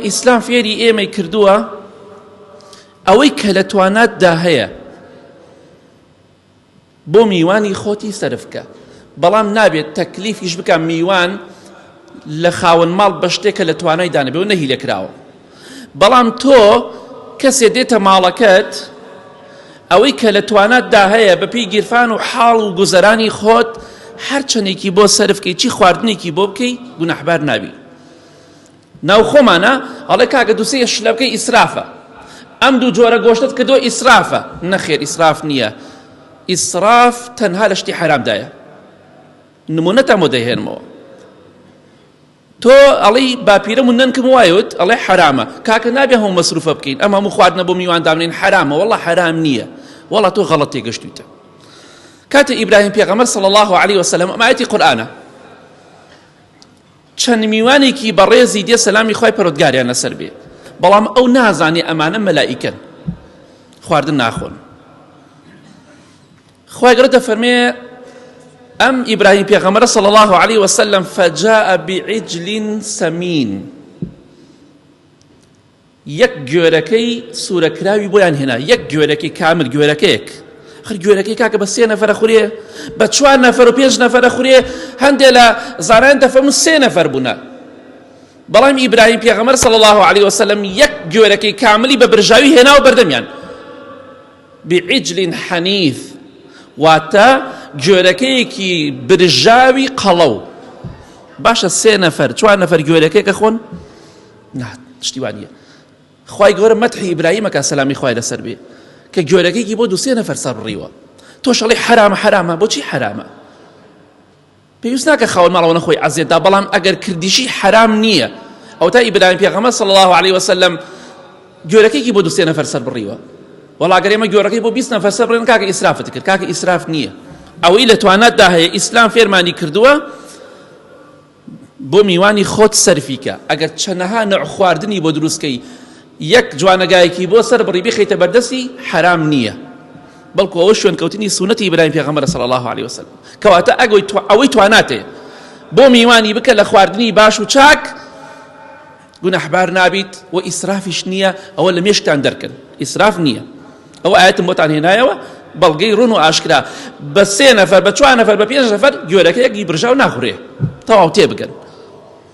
ئیسلام فێری ئێمەی کردووە ئەوەی کە لە تواناتدا هەیە بۆ میوانی خۆتی سەرف کە، بەڵام نابێت تەکلیفیش بکا میوان لە خاوەن ماڵ بە شتێک کە لە توانای دانەبێ و نەهی لێکراوە. بەڵام تۆ کەسێ دێتە ماڵەکەت ئەوەی کە لە تواناتدا هەیە بەپێی گیرفان و حاڵ و گوزەرانی خۆت هەر چەندێکی بۆ سەرف کەی چی خواردنێکی بۆ بکەی گوناحبار نابی. ناو خۆمانە ئەڵێ کاکە دوسێ شلە بکەی ئیسرافە ئەم دوو جۆرە گۆشتت کردووە ئیسرافە نەخێر ئیسراف نییە ئیسراف تەنها لە شتی حەرامدایە نمونەتان بۆ دەهێنمەوە تۆ ئەڵی باپیرم و نەنکم وایوت ئەڵێ حرامە کاکە نابێ هەموو مەسروفە بکەین ئەم هەموو خواردنە بۆ میوان دابنین حرامە وەڵا حرام نییە وەڵا تۆ غەڵەت تێگەشتویتە کاتێ ئیبراهیم پێغەمبەر صلی الله علیه وسلم ئەم ئایەتی قورئانە چەند میوانێکی بەڕێزی دێ سەلامی خوای پەرۆدگاریان لەسەر بێ بەڵام ئەو نازانێ ئەمانە مەلائیکەن خواردن ناخۆن خوای گەورە دەفەرمێ ئەم ئیبراهیم پێغەمبەرە صلی الله علیه وسلم فجاء بعجل سمین یەک گوێرەکەی سوورەکراوی بۆیان هێنا، یەک گوێرەکەی کامل، گوێرەکەیەک. ئەخر گوێرەکەی کاکە بە سێ نەفەرە خورێ، بە چوار نەفەر و پێنج نەفەرە خورێ، هەندێ لە زانایان دەفەرموون سێ نەفەر بوونە. بەڵام ئیبراهیم پێغەمبەر صلی الله علیه وسلم یەک گوێرەکەی کاملی بە برژاوی هێناوە بەردەمیان. بعجل حنیذ واتە گوێرەکەیەکی برژاوی قەڵەو. باشە سێ نەفەر چوار نەفەر گوێرەکەیەکە خۆن؟ نا شتی وا نییە خوای گەورە مەدحی ئیبراهیمەکە سەلامی خوای لەسەر بێ کە گوێرەکەیکی بۆ دوو سێ نەفەر سەر بڕیوە تۆش ئەڵێی حەرامە حەرامە بۆچی حەرامە پێویست ناکە خاوەن ماڵەوە نەخۆی عەزێت دا بەڵام ئەگەر کردیشی حەرام نییە ئەو تا ئیبراهیم پێغەمبەر صلی الله علیه وسلم گوێرەکەیکی بۆ دوو سێ نەفەر سەر بڕیوە وەڵا گەر ئێمە گوێرەکەی بۆ 20 نەفەر سەر بڕین کاکە ئیسرافت کرد کاکە ئیسراف نییە ئەوەی لە تواناتدا هەیە ئیسلام فێرمانی کردووە بۆ میوانی خۆت سەرفی کە ئەگەر چەنەها نەوع خواردنی بۆ دروست کەی یەک جوانەگایەکی بۆ سەر بڕی بخەیتە بەردەستی حەرام نییە بەڵکو ئەوە شوێنکەوتنی سونەتی ئیبراهیم پێغەمبەر صلی الله علیه وسلم کەواتە ئەگەی ئەوەی تواناتێ بۆ میوانی بکە لە خواردنی باش و چاک گوناحبار نابیت و ئیسرافیش نییە ئەوە لە مێشکتان دەرکەن ئیسراف نییە ئەو ئاەتم بۆتان هێنایەوە بەڵگەی ڕون و ئاشکرا بە سێ نەفەر بە چوار نەفەر بە پێنج نەفەر گوێرەکەیەکی برژاو ناخورێ تەواو تێ بگەن.